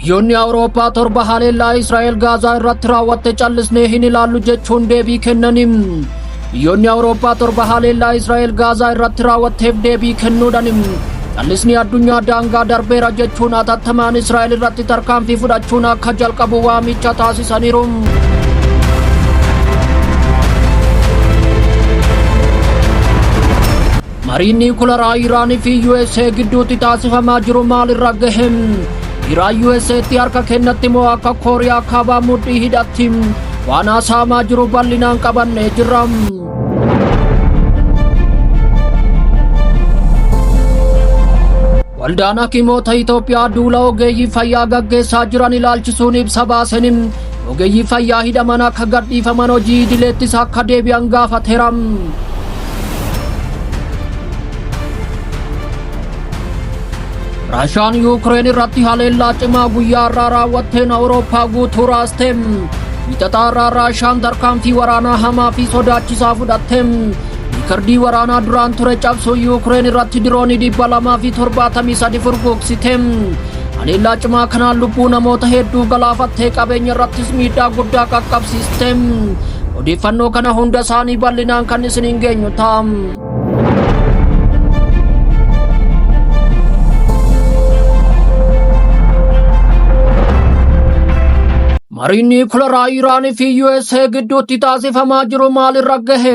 Biyyoonni Awurooppaa 7 haleellaa Israa'el Gaazaa irratti raawwatte callisnee hin ilaallu jechuun deebii kennaniin. Biyyoonni Awurooppaa 7 haleellaa Israa'el Gaazaa irratti raawwatteef deebii kennuudhaan callisni addunyaa daangaa darbeera jechuun hatattamaan Israa'el irratti tarkaanfii fudhachuun akka jalqabu waamicha taasisaniiru. Mariin niikularaa Iraanii fi USA gidduutti taasifamaa jiru maalirra gahe? Iraan USAtti harka kennatti moo akka Kooriyaa Kaabaa mudhii hidhatti? Waan haasa'amaa jiru bal'inaan qabannee jirra. Waldaan Hakimoota Itoophiyaa duula ogeeyyii fayyaa gaggeessaa jiran ilaalchisuun ibsa baaseen ogeeyyii fayyaa hidhaman akka gadhiifaman hojii idileettis akka deebi'an gaafateera. Raashaan Yuukireen irratti haleellaa cimaa guyyaa irraa raawwatteen Awurooppaa guutuu raaste. Wiixataa irraa Raashaan tarkaanfii waraanaa hamaa fi sodaachisaa fudhatte. Riikardii waraanaa duraan ture cabsuun Yuukireen irratti diroonii 273 furgugsite. Haleellaa cimaa kanaan lubbuu namoota hedduu galaafattee qabeenya irrattis miidhaa guddaa qaqqabsiiste. Odeeffannoo kana hunda isaanii bal'inaan kan isiniin geenyu ta'a. Mariin niikularaa Iraanii fi USA gidduutti taasifamaa jiru maalirra gahe?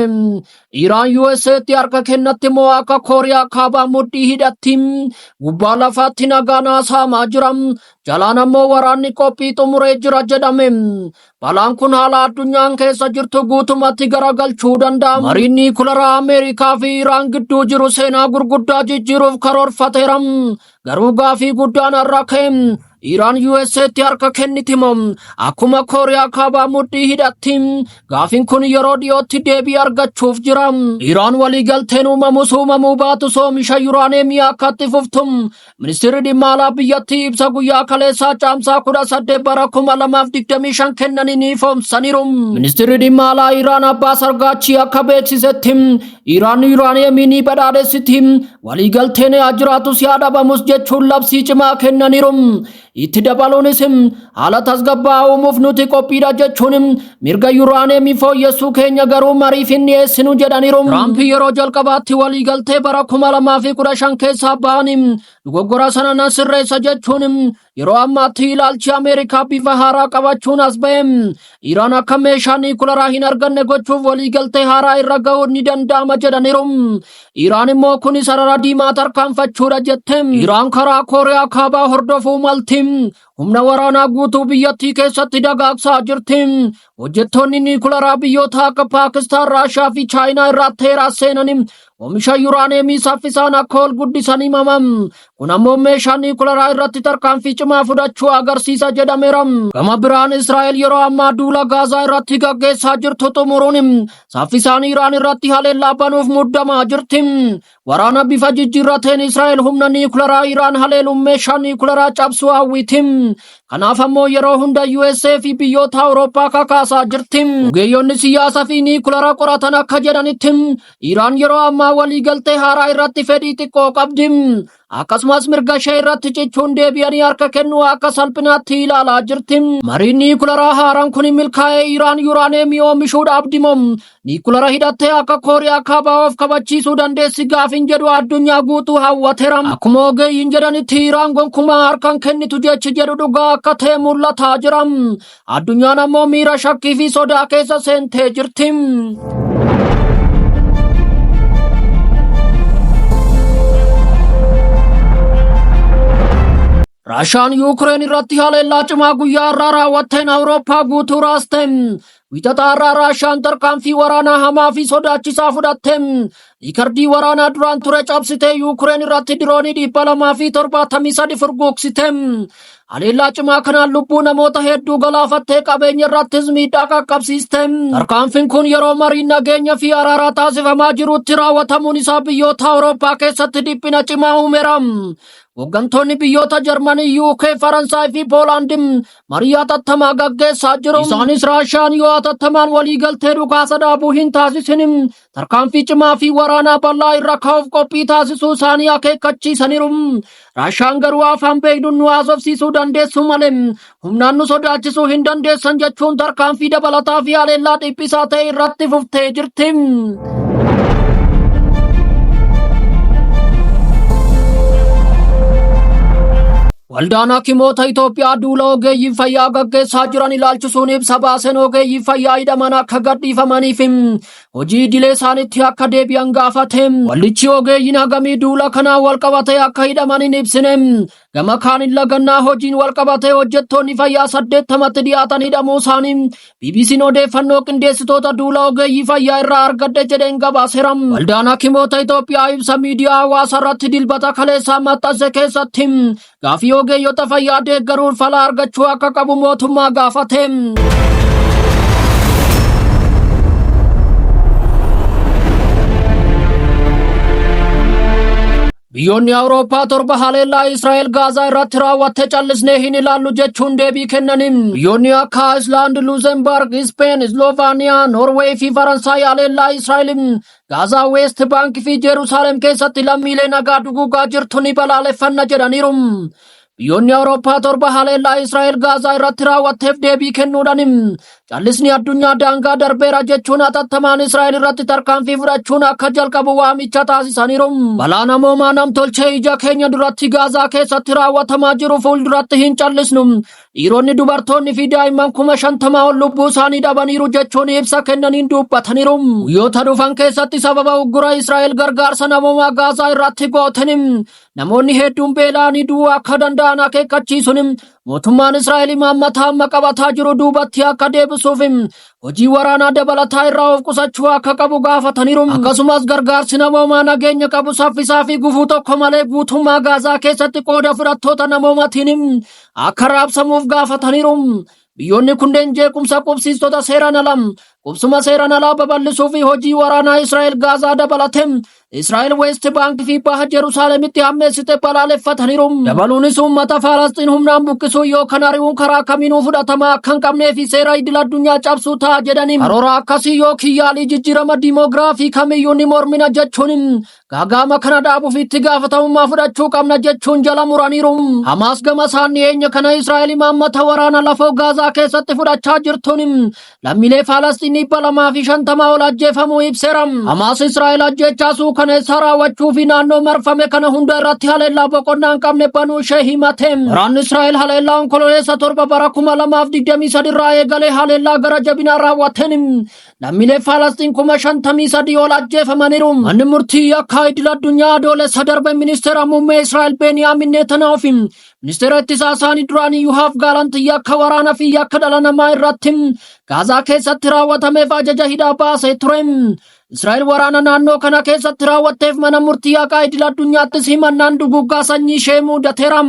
Iraan USAtti harka kennatti moo akka Kooriyaa Kaabaa mudhii hidhatti? Gubbaa lafaatti nagaan haasa'amaa jira. Jalaan ammoo waraanni qophii xumuree jira jedhame. Balaan kun haala addunyaan keessa jirtu guutumatti garagalchuu danda'a. Mariin niikularaa Ameerikaa fi Iraan gidduu jiru seenaa gurguddaa jijjiiruuf karoorfateera. Garuu gaafii guddaan har'a ka'e. Iraan USAtti harka kenniti moo akkuma Kooriyaa Kaabaa mudhii hidhatti? Gaafiin kun yeroo dhiyootti deebii argachuuf jira. Iraan waliigalteen uumamus uumamuu baatus oomisha yuraaneemii akka itti fuftu Ministeerri dhimma alaa biyyattii ibsa guyyaa kaleessaa Caamsaa 18 bara 2025 kennanii ni ifoomsaniiru. Ministeerri dhimma alaa Iraan Abbaas Argaachii akka beeksisetti Iraan yuraaneemii ni badhaadhessiti waliigalteen haa jiraatus yaa dhabamus jechuun labsii cimaa kennaniiru. Itti dabaluunis haala tasgabbaa'aa uumuuf nuti qophiidha jechuun mirga yuraaneemii fooyyessuu keenya garuu mariif hin dhiyeessinu jedhaniiru. Tiraamp yeroo jalqabaatti waliigaltee bara 2015 keessaa ba'anii dogoggora sana nan sirreessa jechuun yeroo ammaatti ilaalchi Ameerikaa bifa haaraa qabachuun as ba'e. Iraan akka meeshaa niikularaa hin arganne gochuuf waliigaltee haaraa irra ga'uun ni danda'ama jedhaniiru. Iraan immoo kuni sarara diimaa tarkaanfachuudha jette. Iraan karaa Kooriyaa Kaabaa hordofuu malti. Humna waraanaa guutuu biyyattii keessatti dagaagsaa jirti. Hojjettoonni niikularaa biyyoota akka Paakistaan, Raashaa fi Chaayinaa irraa Teeraa seenanii oomisha yuraaneemii saffisaan akka ol guddisan himama. Kun ammoo meeshaa niikularaa irratti tarkaanfii cimaa fudhachuu agarsiisa jedhameera. Gama biraan Israa'el yeroo ammaa duula Gaazaa irratti gaggeessaa jirtu xumuruun saffisaan Iraan irratti haleellaa banuuf muddamaa jirti. Waraana bifa jijjiirrateen Israa'el humna niikularaa Iraan haleeluun meeshaa niikularaa cabsuu hawwiti. Kanaaf ammoo yeroo hunda USA fi biyyoota Awurooppaa kakaasaa jirti. Ogeeyyonni siyaasa fi niikulara qoratan akka jedhanitti Iraan yeroo ammaa waliigaltee haaraa irratti fedhii xiqqoo qabdi. Akkasumas mirga ishee irratti cichuun deebi'anii harka kennuu akka salphinaatti ilaalaa jirti. Mariin niikularaa haaraan kun milkaa'ee Iraan yuraaneemii oomishuu dhaabdi moo niikulara hidhattee akka Kooriyaa Kaabaa of kabachiisuu dandeessi gaafin jedhu addunyaa guutuu hawwateera. Akkuma ogeeyyiin jedhanitti Iraan gonkumaa harkan kennitu jechi jedhu dhugaa akka ta'e mul'ataa jira. Addunyaan ammoo miira shakkii fi sodaa keessa seentee jirti. Raashaan Yuukireen irratti haleellaa cimaa guyyaa har'aa raawwatteen Awurooppaa guutuu raaste. Wiixata har'aa Raashaan tarkaanfii waraanaa hamaa fi sodaachisaa fudhatte. Riikardii waraanaa duraan ture cabsitee Yuukireen irratti diroonii 273 furguugsite. Haleellaa cimaa kanaan lubbuu namoota hedduu galaafattee qabeenya irrattis miidhaa qaqqabsiiste. Tarkaanfiin kun yeroo mariin nageenya fi araaraa taasifamaa jirutti raawwatamuun isaa biyyoota Awurooppaa keessatti dhiphina cimaa uumeera. Hooggantoonni biyyoota Jarmanii, UK, Faransaay fi Poolaand marii hatattamaa gaggeessaa jiru. Isaanis Raashiyaan yoo hatattamaan waliigaltee dhukaasa dhaabuu hin taasisin tarkaanfii cimaa fi waraanaa bal'aa irra ka'uuf qophii taasisuu isaanii akeekkachiisaniiru. Raashiyaan garuu afaan beeknuun nu haasofsiisuu dandeessu malee humnaan nu sodaachisuu hin dandeessan jechuun tarkaanfii dabalataa fi haleellaa dhiphisaa ta'e irratti fuftee jirti. Waldaan Hakimoota Itoophiyaa duula ogeeyyii fayyaa gaggeessaa jiran ilaalchisuun ibsa baaseen ogeeyyii fayyaa hidhaman akka gadhiifamaniif hojii idilee isaaniitti akka deebi'an gaafate. Waldichi ogeeyyiin hagamii duula kanaan walqabatee akka hidhaman hin ibsine. Gama kaaniin lagannaa hojiin walqabatee hojjettoonni fayyaa 80tti dhiyaatan hidhamuu isaanii BBC'n odeeffannoo qindeessitoota duula ogeeyyii fayyaa irraa argadhe jedheen gabaaseera. Waldaan Hakimoota Itoophiyaa ibsa miidiyaa hawaasaa irratti Dilbata kaleessaa maxxanse keessatti gaafii ogeeyyota fayyaa deeggaruun fala argachuu akka qabu mootummaa gaafate. Biyyoonni Awurooppaa 7 haleellaa Israa'el Gaazaa irratti raawwatte callisnee hin ilaallu jechuun deebii kennaniin. Biyyoonni akka Ayislaand, Luuzembarg, Ispeen, Islovaaniyaa, Noorweey fi Faransaay haleellaa Israa'el Gaazaa, Weest Baank fi Jeerusaalem keessatti lammiilee nagaa duguugaa jirtu ni balaaleffanna jedhaniiru. Biyyoonni Awurooppaa 7 haleellaa Israa'el Gaazaa irratti raawwatteef deebii kennuudhaan callisni addunyaa daangaa darbeera jechuun hatattamaan Israa'el irratti tarkaanfii fudhachuun akka jalqabu waamicha taasisaniiru. Balaa namoomaa namtolchee ija keenya duratti Gaazaa keessatti raawwatamaa jiru fuulduratti hin callisnu. Dhiironni, dubartoonni fi daa'imman 50,000 ol lubbuu isaanii dhabaniiru jechuun ibsa kennaniin dubbataniiru. Guyyoota dhufan keessatti sababa uggura Israa'el gargaarsa namoomaa Gaazaa irratti gooteen namoonni hedduun beela'anii du'uu akka danda'an akeekkachiisuun mootummaan Israa'el imaammata amma qabataa jiru duubatti akka deebisuuf hojii waraanaa dabalataa irraa of qusachuu akka qabu gaafataniiru. Akkasumas gargaarsi namoomaa nageenya qabu saffisaa fi gufuu tokko malee guutummaa Gaazaa keessatti qooda fudhattoota namoomaatiin akka raabsamuuf gaafataniiru. Biyyoonni kunneen jeequmsa qubsiistota seeraan alaa, qubsuma seeraan alaa babal'isuu fi hojii waraanaa Israa'el Gaazaa dabalatee Israa'el Weest Baank fi Baha Jerusaalemitti hammeessite balaaleffataniiru. Dabaluunis uummata Faalasxiin humnaan buqqisuu yookaan ari'uun karaa kamiinuu fudhatama akka hin qabnee fi seera idil addunyaa cabsuu ta'a jedhanii karoora akkasii yookiin yaalii jijjiirama diimoogiraafii kamiyyuu ni mormina jechuun gaagaama kana dhaabuuf itti gaafatamummaa fudhachuu qabna jechuun jala muraniiru. Hamaas gama isaan dhiyeenya kana Israa'el imaammata waraana lafoo Gaazaa keessatti fudhachaa jirtuun lammiilee Faalasxiin 250 ol ajjeefamuu ibseera. Hamaas Israa'el ajjeechaa suukaneessaa raawwachuu fi naannoo marfame kana hunda irratti haleellaa boqonnaa hin qabne banuu ishee himate. Waraanni Israa'el haleellaa Onkololeessa 7 bara 2023 irraa eegalee haleellaa gara jabinaa raawwateen lammiilee Faalasxiin 53,000 ol ajjeefamaniiru. Manni murtii yakkaa idil addunyaa Adoolessa darbe ministeera muummee Israa'el Beeniyaamin Netanyaahuu fi ministeera ittisaa isaanii duraanii Yohaaf Gaalant yakka waraanaa fi yakka dhala namaa irratti Gaazaa keessatti raawwatameef ajaja hidhaa baasee ture. Israa'el waraana naannoo kana keessatti raawwatteef mana murtii haqaa idil addunyaattis himannaan duguuggaa sanyii ishee mudateera.